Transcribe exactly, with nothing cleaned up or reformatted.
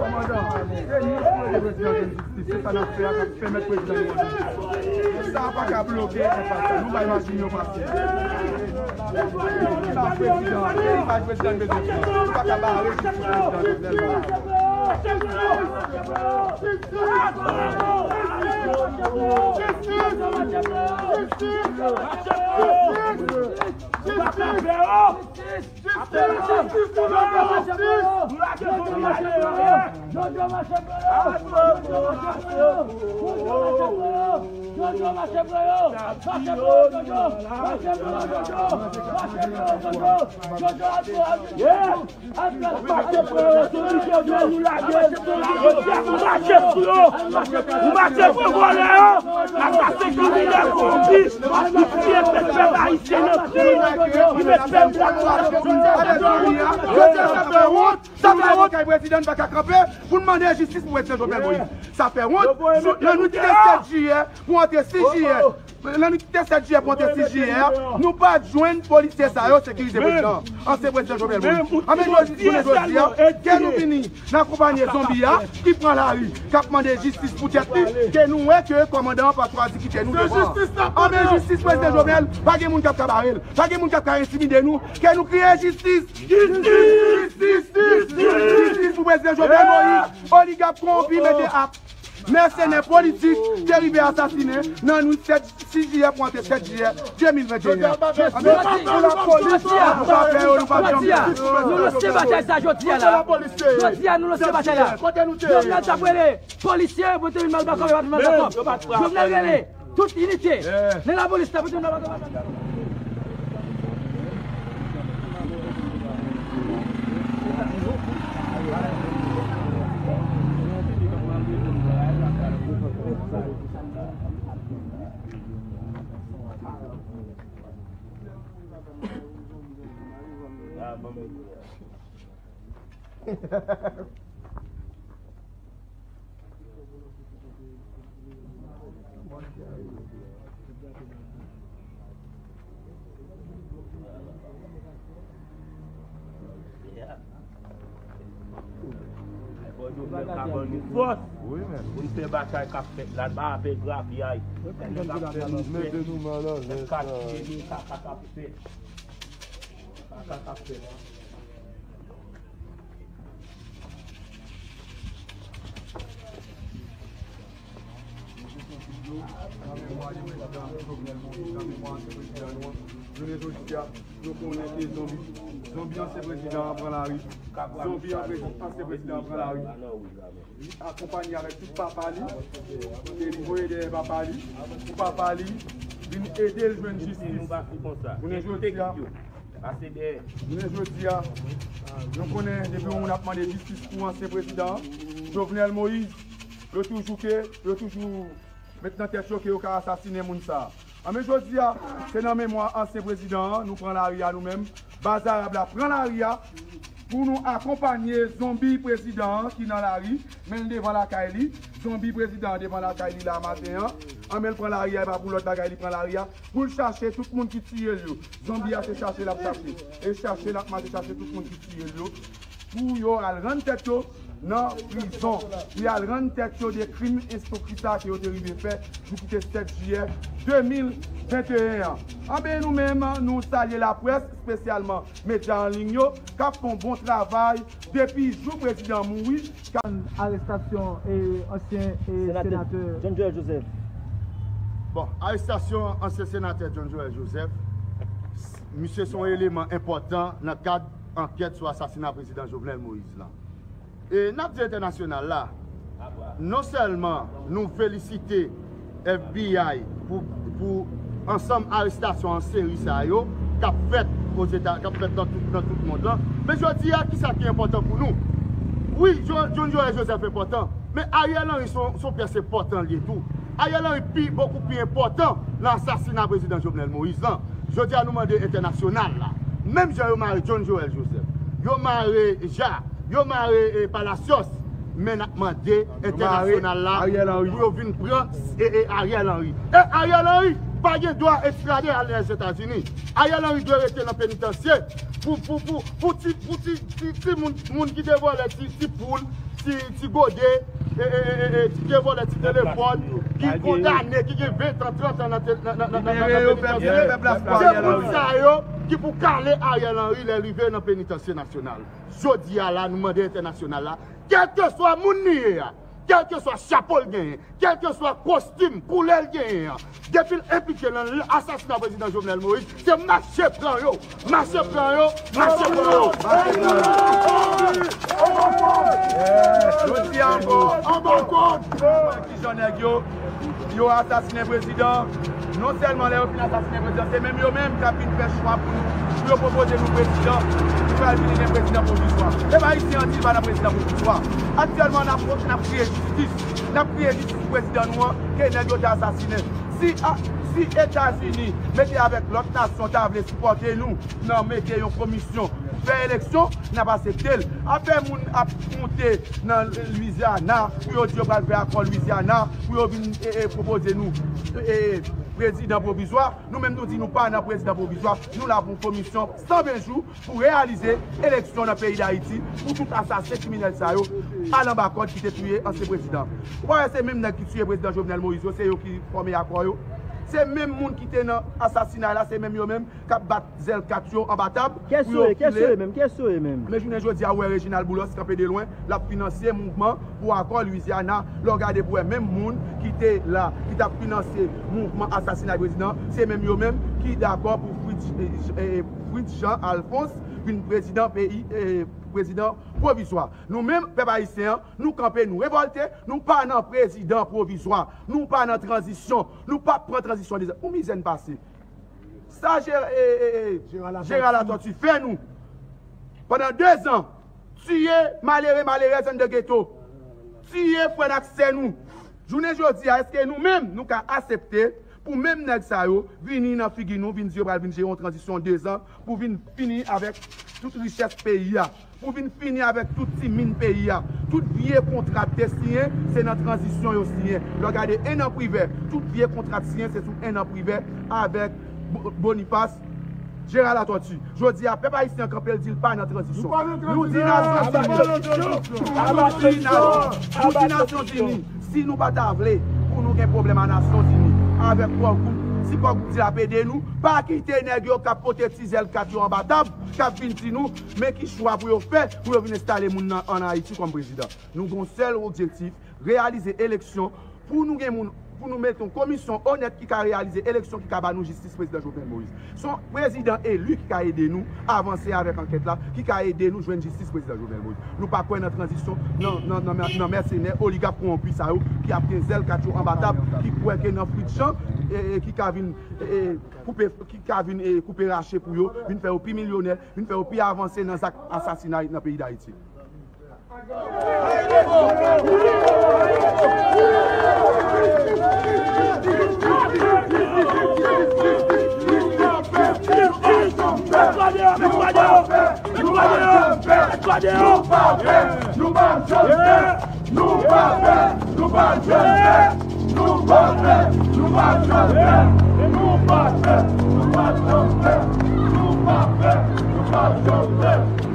Kòmandan, se nou ki voye prezidan jwenn jistis. Se sa n ap fè a k ap pèmèt prezidan nou antre. Sa a pa ka bloke enpas la. Nou bay machin yo pase. Sa prezidan, se li bay prezidan bezwen. Nou pa ka bare jistis pou prezidan Jovenel Moïse. Mache pou yo! Mache pou vòlè yo! Asase kriminèl kòwonpi! Li tiye pèp ayisyen nan pri! Li met pèp la. Sa fè wont! Sa fè wont! Kay prezidan pa ka kanpe pou n mande jistis pou prezidan Jovenel Moïse. Sa fè wont! Nan nwit ki te sèt jiyè pou antre sis jiyè. Nan nwit ki te sèt jiyè pou antre sis jiyè a, nou pa t jwenn polisye sa yo sekirize prezidan, ansyen prezidan Jovenel Moïse. Anben jodi, jounen jodi a, ke nou vini nan konpanye zonbi a ki pran lari, k ap mande jistis pou tèt li, ke nou wè ke kòmandan an pa chwazi kite nou devan. Anben jistis prezidan Jovenel, pa gen moun k ap ka bare l, pa gen moun k ap ka entimide nou, ke nou kriye jistis! Jistis! Jistis! Jistis pou prezidan Jovenel Moïse, oligak kòwonpi mete ap Mèsenè politik te rive asasinen nan nwit sèt, sis jiyè pou antre sèt jiyè de mil venteyen. Anben, pou lapolis, nou pa pè yo, nou pa janm pè. Nou lanse batay sa jodi a la. Jodi a, nou lanse batay la. Jovenel t ap rele polisye pou te vin ba l bakòp, yo pa t vin ba l bakòp. Jovenel rele tout inite nan lapolis la pou te vin ba l bakòp. Fò Jovenel ka ban nou fòs pou n fè batay k ap fèt la, n pa fè grapyay. Nèg ap fè nou fè, k ap tiye nou, kaka k ap fèt. Kaka k ap fèt. Nan memwa de prezidan Jovenel Moïse, nan memwa ansyen prezidan nou an, jounen jodi a, nou konnen ke zonbi, zonbi ansyen prezidan an pran lari. Zonbi an prezi-, ansyen prezidan an pran lari. Li akonpanye avèk tout papa li, e li voye dèyè papa li, pou papa li vin ede l jwenn jistis. Jounen jodi a, jounen jodi a, nou konnen depi yon moun ap mande jistis pou ansyen prezidan an, Jovenel Moïse, Yo toujou ke, yo toujou met nan tèt yo ke yo ka asasinen moun sa a. Anben jodi a, se nan memwa ansyen prezidan an, nou pran lari a nou menm. Baz Arab la pran lari a pou nou akonpanye zonbi prezidan an ki nan lari, men l devan lakay li. Zonbi prezidan an devan lakay li la maten an. Anben l pran lari a, e pa pou lòt bagay li pran lari a. Pou l chache tout moun ki tiye l yo. Zonbi a se chache l ap chache. E chache l ap mache chache tout moun ki tiye l yo. Pou yo al rann tèt yo nan prizon. Pou y al rann tèt yo de krim enstokrisa ke yo te rive fè jou ki te sèt jiyè de mil venteyen an. Anben nou menm, nou salye laprès, espesyalman medya an liy yo, k ap fè yon bon travay depi jou prezidan an mouri. Arestasyon e ansyen e senatè John Joël Joseph. Bon, arestasyon ansyen senatè John Joël Joseph, misye se yon eleman enpòtan nan kad ankèt sou asasina prezidan Jovenel Moïse lan. E n ap di entènasyonal la, non sèlman nou felisite F B I pou, pou ansanm arestasyon an seri sa yo k ap fèt Ozeta, k ap fèt nan tout, nan tout mond lan. Men jodi a, kisa ki enpòtan pou nou? Wi, Jo- John Joël Joseph enpòtan, men Ariel Henry se yon, se yon pyès enpòtan li ye tou. Ariel Henry pi, bokou pi enpòtan nan asasina prezidan Jovenel Moïse lan. Jodi a nou mande entènasyonal la, menm jan yo mare John Joël Joseph, yo mare Ja, yo mare e Palacios, men n ap mande entènasyonal la pou yo vin pran e, e Ariel Henry. E Ariel Henry pa gen dwa ekstrade al Lèzetazini. Ariel Henry dwe rete nan penitansye pou, pou, pou, pou ti, pou ti, ti, ti moun, moun ki te vòlè ti, ti poul, ti, ti gode, e, e, e, e, e, ki te vòlè ti telefòn, ki kondane, ki gen ven tan, trant an nan te- nan, nan, nan, nan, nan, nan penitansye. Se moun sa yo ki pou kale Ariel Henry lè l rive nan penitansye nasyonal. Jodi a la, nou mande entènasyonal la, kèlkeswa moun li ye a, kèlkeswa chapo l genyen, kèlkeswa kostim, koulè l genyen an, depi l enplike nan asasina prezidan Jovenel Moïse, se mache pran yo, mache pran yo, mache pran yo. Jodi a ankò, anba kòd. Kijan nèg yo, yo asasinen prezidan. Non sèlman lè yo fin asasinen prezidan, se menm yo menm k ap vin fè chwa pou nou, pou yo pwopoze nou prezidan ki pral vini nan prezidan pwovizwa. Pèp ayisyen an di l pa nan prezidan pwovizwa. Aktyèlman, n ap, n ap kriye jistis. N ap kriye jistis pou prezidan nou an, ke nèg yo te asasinen. Si, a, si Etazini mete avèk lòt nasyon ta vle sipòte nou nan mete yon komisyon fè eleksyon, n ap asepte l. Afè moun ap monte nan Louisiana pou yo di yo pral fè akò Louisiana pou yo vin e, e, pwopoze nou e, prezidan pwovizwa. Nou menm nou di nou pa nan prezidan pwovizwa. Nou la pou yon komisyon san ven jou pou reyalize eleksyon nan peyi Dayiti pou tout asasen kriminèl sa yo al anba kòd ki te touye ansyen prezidan. Ou pa wè se menm nèg ki tiye prezidan Jovenel Moïse yo, se yo ki fòme akò yo? Se menm moun ki te nan asasinay la, se menm yo menm k ap bat zèl kat yo anba tab pou yo kile. Kiyès yo ye menm? Kiyès yo ye menm? Men jounen jodi a, ou wè Reginald Boulos kanpe de lwen, l ap finanse mouvman pou akò Louisiana. Lè w gade pou wè menm moun ki te la, ki t ap finanse mouvman asasinay prezidan, se menm yo menm ki dakò pou Fritz, eh, eh, Fritz Jean Alphonse vin prezidan peyi, eh, prezidan pwovizwa. Nou menm, pèp ayisyen an, nou kanpe, nou revòlte, nou pa nan prezidan pwovizwa, nou pa nan tranzisyon, nou p ap pran tranzisyon de zan. Ou mizè n pase. Sa Jera- e, e, e, Jera Latòti fè nou pandan de zan, tiye malere, malerèz anndan geto, tiye frè n ak sè nou. Jounen jodi a, èske nou menm, nou ka asepte pou menm nèg sa yo vini nan figi nou, vin di yo pral vin jere yon tranzisyon de zan pou vin fini avèk tout richès peyi a? Pou vin fini avèk tout ti min peyi a. Tout vye kontra te siyen, se nan tranzisyon yo siyen. Lè w gade Enan Privè, tout vye kontra t siyen, se sou Enan Privè avèk Bo- Boniface Jera Latòti. Jodi a, pèp ayisyen an kanpe, l di l pa nan tranzisyon. Nou di Nasyonzini, nou di na- nou di Nasyonzini, si nou pa ta vle pou nou gen pwoblèm a Nasyonzini avèk Core Group, si Core Group di l ap ede nou, pa kite nèg yo k ap pote ti zèl kat yo anba tab, k ap vin di nou men ki chwa pou yo fè pou yo vin enstale moun nan ann Ayiti kòm prezidan. Nou gen yon sèl objektif, reyalize eleksyon pou nou gen moun, pou nou mete yon komisyon onèt ki ka reyalize eleksyon, ki ka ba nou jistis prezidan Jovenel Moïse. Se yon prezidan eli ki ka ede nou avanse avèk ankèt la, ki ka ede nou jwenn jistis prezidan Jovenel Moïse. Nou pa kwè nan tranzisyon, nan, nan, nan, nan mèsenè, oligak kowonpi sa yo ki ap gen zèl kat yo anba tab, ki kwè ke nan Fritz Jean, e, e, ki ka vin, e, e, koupe, ki ka vin, e, koupe rache pou yo, vin fè yo pi milyonè, vin fè yo pi avanse nan zak asasinay nan peyi Dayiti. Jodi Mèt twa deyò, mèt twa deyò, mèt twa deyò, mèt twa deyò. Nou p ap pè, nou p ap janm pè. Nou p ap pè, nou p ap janm pè. Nou p ap pè, nou p ap janm pè. Nou p ap pè, nou p ap janm pè. Nou p ap pè, nou p ap janm pè.